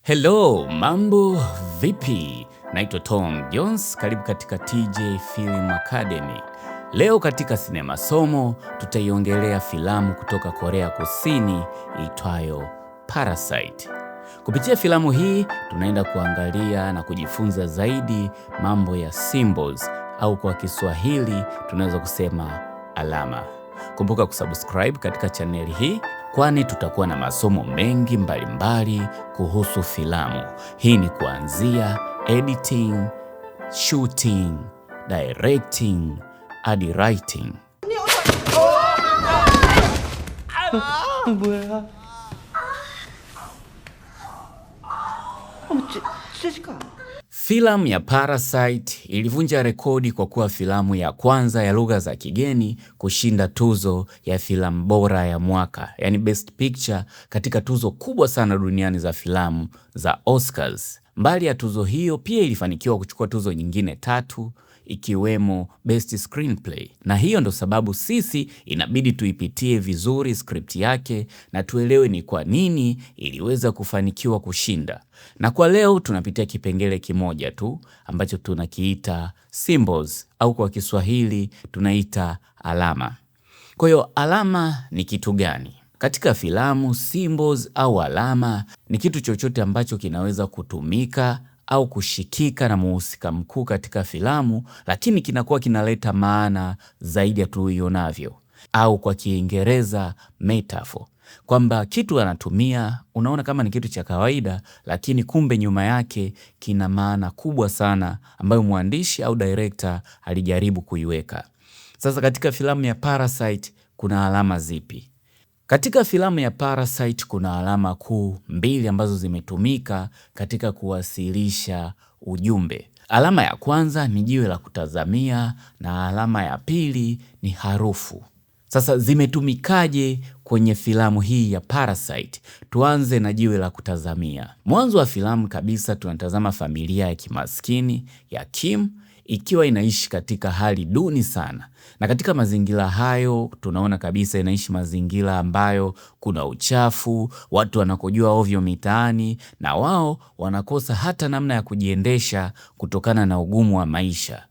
Hello, mambo vipi? Naitwa Tom Jones, karibu katika TJ Film Academy. Leo katika sinema somo tutaiongelea filamu kutoka Korea Kusini iitwayo Parasite. Kupitia filamu hii tunaenda kuangalia na kujifunza zaidi mambo ya symbols au kwa Kiswahili tunaweza kusema alama. Kumbuka kusubscribe katika chaneli hii kwani tutakuwa na masomo mengi mbalimbali kuhusu filamu. Hii ni kuanzia editing, shooting, directing hadi writing. 뭐야? 어머, 제시카. Filamu ya Parasite ilivunja rekodi kwa kuwa filamu ya kwanza ya lugha za kigeni kushinda tuzo ya filamu bora ya mwaka, yani best picture, katika tuzo kubwa sana duniani za filamu za Oscars. Mbali ya tuzo hiyo, pia ilifanikiwa kuchukua tuzo nyingine tatu ikiwemo best screenplay, na hiyo ndo sababu sisi inabidi tuipitie vizuri script yake na tuelewe ni kwa nini iliweza kufanikiwa kushinda. Na kwa leo tunapitia kipengele kimoja tu ambacho tunakiita symbols au kwa Kiswahili tunaita alama. Kwa hiyo alama ni kitu gani? Katika filamu, symbols au alama ni kitu chochote ambacho kinaweza kutumika au kushikika na muhusika mkuu katika filamu, lakini kinakuwa kinaleta maana zaidi ya tuionavyo, au kwa Kiingereza metaphor, kwamba kitu anatumia unaona kama ni kitu cha kawaida, lakini kumbe nyuma yake kina maana kubwa sana ambayo mwandishi au director alijaribu kuiweka. Sasa katika filamu ya Parasite kuna alama zipi? Katika filamu ya Parasite kuna alama kuu mbili ambazo zimetumika katika kuwasilisha ujumbe. Alama ya kwanza ni jiwe la kutazamia na alama ya pili ni harufu. Sasa zimetumikaje kwenye filamu hii ya Parasite? Tuanze na jiwe la kutazamia. Mwanzo wa filamu kabisa tunatazama familia ya kimaskini ya Kim ikiwa inaishi katika hali duni sana, na katika mazingira hayo tunaona kabisa inaishi mazingira ambayo kuna uchafu, watu wanakojoa ovyo mitaani, na wao wanakosa hata namna ya kujiendesha kutokana na ugumu wa maisha.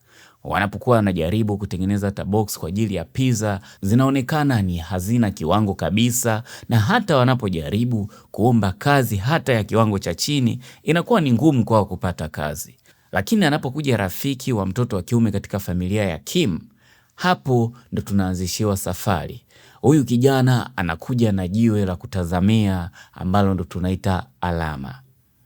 Wanapokuwa wanajaribu kutengeneza hata box kwa ajili ya pizza zinaonekana ni hazina kiwango kabisa, na hata wanapojaribu kuomba kazi hata ya kiwango cha chini inakuwa ni ngumu kwao kupata kazi. Lakini anapokuja rafiki wa mtoto wa kiume katika familia ya Kim, hapo ndo tunaanzishiwa safari. Huyu kijana anakuja na jiwe la kutazamia ambalo ndo tunaita alama.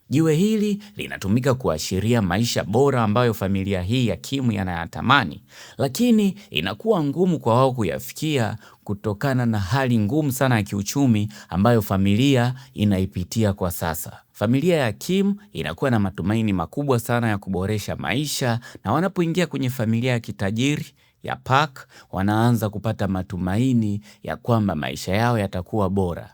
Jiwe hili linatumika kuashiria maisha bora ambayo familia hii ya Kim yanayatamani, lakini inakuwa ngumu kwa wao kuyafikia kutokana na hali ngumu sana ya kiuchumi ambayo familia inaipitia kwa sasa. Familia ya Kim inakuwa na matumaini makubwa sana ya kuboresha maisha, na wanapoingia kwenye familia ya kitajiri ya Park, wanaanza kupata matumaini ya kwamba maisha yao yatakuwa bora.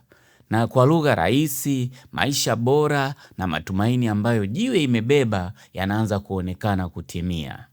Na kwa lugha rahisi, maisha bora na matumaini ambayo jiwe imebeba yanaanza kuonekana kutimia.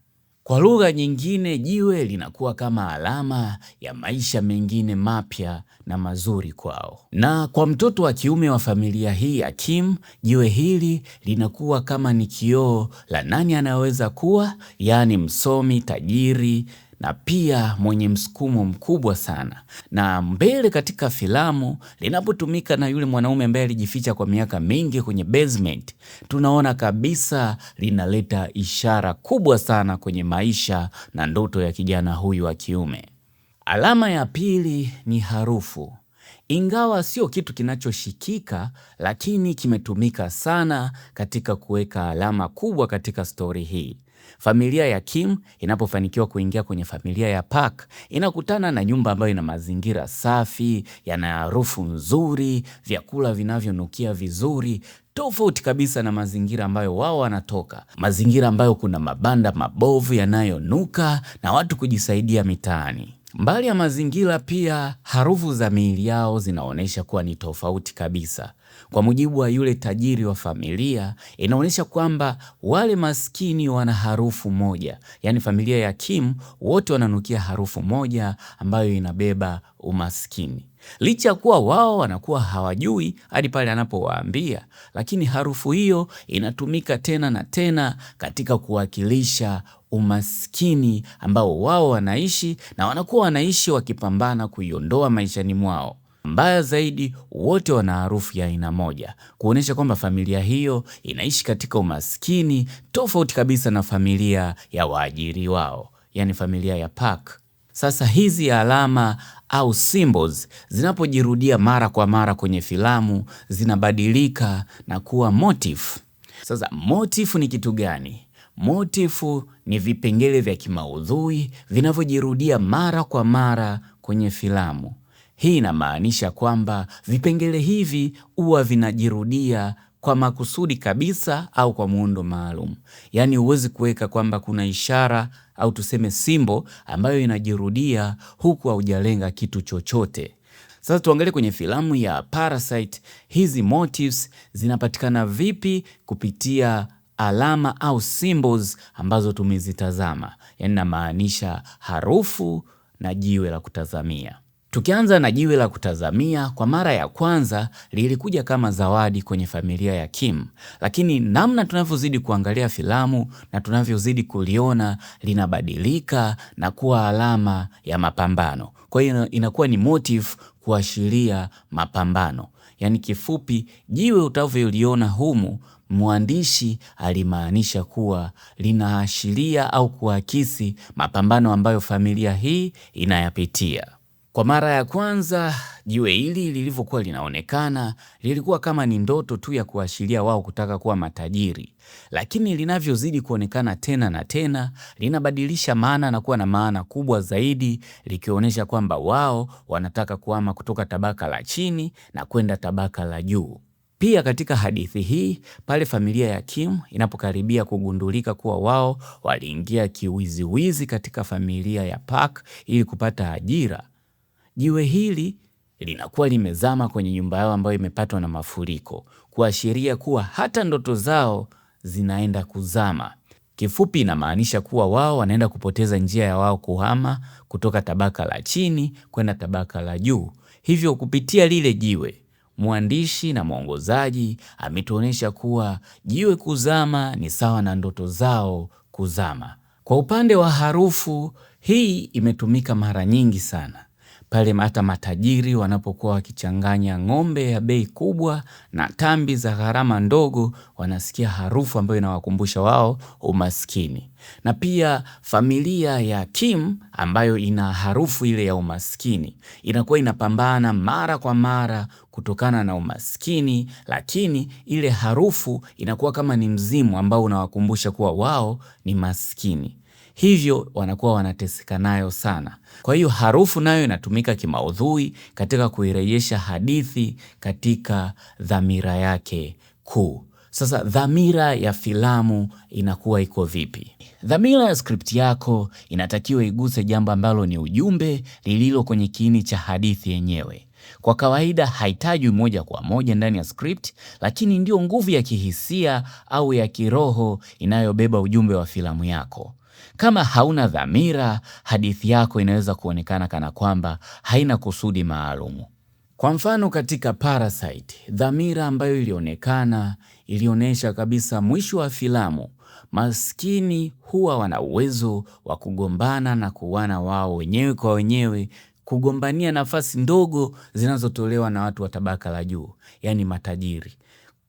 Kwa lugha nyingine, jiwe linakuwa kama alama ya maisha mengine mapya na mazuri kwao. Na kwa mtoto wa kiume wa familia hii ya Kim, jiwe hili linakuwa kama ni kioo la nani anaweza kuwa, yaani msomi, tajiri na pia mwenye msukumo mkubwa sana. Na mbele katika filamu linapotumika na yule mwanaume ambaye alijificha kwa miaka mingi kwenye basement, tunaona kabisa linaleta ishara kubwa sana kwenye maisha na ndoto ya kijana huyu wa kiume. Alama ya pili ni harufu. Ingawa sio kitu kinachoshikika, lakini kimetumika sana katika kuweka alama kubwa katika stori hii. Familia ya Kim inapofanikiwa kuingia kwenye familia ya Park inakutana na nyumba ambayo ina mazingira safi, yana harufu nzuri, vyakula vinavyonukia vizuri, tofauti kabisa na mazingira ambayo wao wanatoka, mazingira ambayo kuna mabanda mabovu yanayonuka na watu kujisaidia mitaani. Mbali ya mazingira, pia harufu za miili yao zinaonyesha kuwa ni tofauti kabisa. Kwa mujibu wa yule tajiri wa familia, inaonyesha kwamba wale maskini wana harufu moja, yaani familia ya Kim wote wananukia harufu moja ambayo inabeba umaskini. Licha kuwa wao wanakuwa hawajui hadi pale anapowaambia, lakini harufu hiyo inatumika tena na tena katika kuwakilisha umaskini ambao wao wanaishi na wanakuwa wanaishi wakipambana kuiondoa maishani mwao. Mbaya zaidi, wote wana harufu ya aina moja, kuonesha kwamba familia hiyo inaishi katika umaskini tofauti kabisa na familia ya waajiri wao, yani familia ya Park. Sasa hizi alama au symbols zinapojirudia mara kwa mara kwenye filamu zinabadilika na kuwa motif. Sasa motif ni kitu gani? Motif ni vipengele vya kimaudhui vinavyojirudia mara kwa mara kwenye filamu. Hii inamaanisha kwamba vipengele hivi huwa vinajirudia kwa makusudi kabisa au kwa muundo maalum. Yaani huwezi kuweka kwamba kuna ishara au tuseme simbo ambayo inajirudia huku haujalenga kitu chochote. Sasa tuangalie kwenye filamu ya Parasite, hizi motifs zinapatikana vipi kupitia alama au symbols ambazo tumezitazama. Yaani namaanisha harufu na jiwe la kutazamia. Tukianza na jiwe la kutazamia, kwa mara ya kwanza lilikuja kama zawadi kwenye familia ya Kim, lakini namna tunavyozidi kuangalia filamu na tunavyozidi kuliona linabadilika na kuwa alama ya mapambano. Kwa hiyo inakuwa ni motif kuashiria mapambano. Yaani kifupi, jiwe utavyoliona humu, mwandishi alimaanisha kuwa linaashiria au kuakisi mapambano ambayo familia hii inayapitia. Kwa mara ya kwanza jiwe hili lilivyokuwa linaonekana lilikuwa kama ni ndoto tu ya kuashiria wao kutaka kuwa matajiri, lakini linavyozidi kuonekana tena na tena linabadilisha maana na kuwa na maana kubwa zaidi, likionyesha kwamba wao wanataka kuhama kutoka tabaka la chini na kwenda tabaka la juu. Pia katika hadithi hii, pale familia ya Kim inapokaribia kugundulika kuwa wao waliingia kiwiziwizi katika familia ya Park ili kupata ajira, jiwe hili linakuwa limezama kwenye nyumba yao ambayo imepatwa na mafuriko, kuashiria kuwa hata ndoto zao zinaenda kuzama. Kifupi inamaanisha kuwa wao wanaenda kupoteza njia ya wao kuhama kutoka tabaka la chini kwenda tabaka la juu. Hivyo kupitia lile jiwe, mwandishi na mwongozaji ametuonyesha kuwa jiwe kuzama ni sawa na ndoto zao kuzama. Kwa upande wa harufu, hii imetumika mara nyingi sana pale hata matajiri wanapokuwa wakichanganya ng'ombe ya bei kubwa na tambi za gharama ndogo, wanasikia harufu ambayo inawakumbusha wao umaskini. Na pia familia ya Kim ambayo ina harufu ile ya umaskini inakuwa inapambana mara kwa mara kutokana na umaskini, lakini ile harufu inakuwa kama ni mzimu ambao unawakumbusha kuwa wao ni maskini. Hivyo wanakuwa wanateseka nayo sana. Kwa hiyo harufu nayo inatumika kimaudhui katika kuirejesha hadithi katika dhamira yake kuu. Sasa dhamira ya filamu inakuwa iko vipi? Dhamira ya script yako inatakiwa iguse jambo ambalo ni ujumbe lililo kwenye kiini cha hadithi yenyewe. Kwa kawaida haitajwi moja kwa moja ndani ya script, lakini ndio nguvu ya kihisia au ya kiroho inayobeba ujumbe wa filamu yako. Kama hauna dhamira, hadithi yako inaweza kuonekana kana kwamba haina kusudi maalumu. Kwa mfano katika Parasite, dhamira ambayo ilionekana ilionyesha kabisa mwisho wa filamu, maskini huwa wana uwezo wa kugombana na kuuana wao wenyewe kwa wenyewe, kugombania nafasi ndogo zinazotolewa na watu wa tabaka la juu, yani matajiri.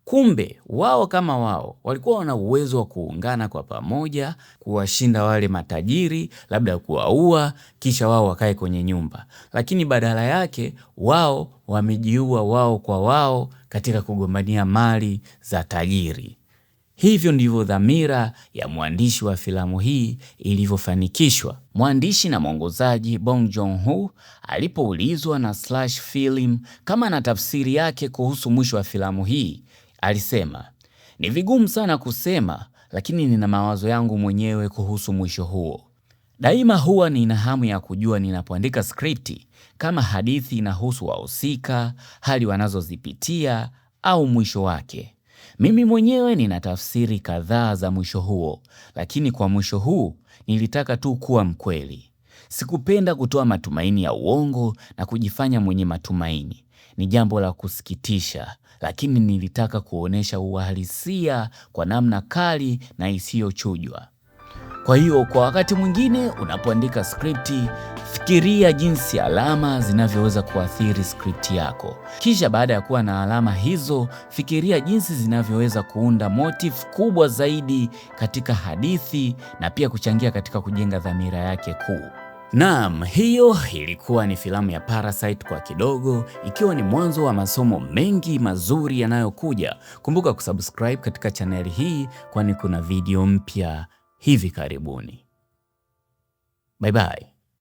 Kumbe wao kama wao walikuwa wana uwezo wa kuungana kwa pamoja kuwashinda wale matajiri, labda kuwaua, kisha wao wakae kwenye nyumba. Lakini badala yake wao wamejiua wao kwa wao katika kugombania mali za tajiri. Hivyo ndivyo dhamira ya mwandishi wa filamu hii ilivyofanikishwa. Mwandishi na mwongozaji Bong Joon-ho alipoulizwa na Slash Film kama ana tafsiri yake kuhusu mwisho wa filamu hii, alisema, "Ni vigumu sana kusema, lakini nina mawazo yangu mwenyewe kuhusu mwisho huo. Daima huwa nina hamu ya kujua ninapoandika skripti kama hadithi inahusu wahusika, hali wanazozipitia au mwisho wake. Mimi mwenyewe nina tafsiri kadhaa za mwisho huo, lakini kwa mwisho huu nilitaka tu kuwa mkweli. Sikupenda kutoa matumaini ya uongo na kujifanya mwenye matumaini. Ni jambo la kusikitisha, lakini nilitaka kuonesha uhalisia kwa namna kali na isiyochujwa. Kwa hiyo kwa wakati mwingine unapoandika skripti, fikiria jinsi alama zinavyoweza kuathiri skripti yako. Kisha baada ya kuwa na alama hizo, fikiria jinsi zinavyoweza kuunda motif kubwa zaidi katika hadithi na pia kuchangia katika kujenga dhamira yake kuu. Naam, hiyo ilikuwa ni filamu ya Parasite kwa kidogo, ikiwa ni mwanzo wa masomo mengi mazuri yanayokuja. Kumbuka kusubscribe katika chaneli hii, kwani kuna video mpya hivi karibuni. Bye bye.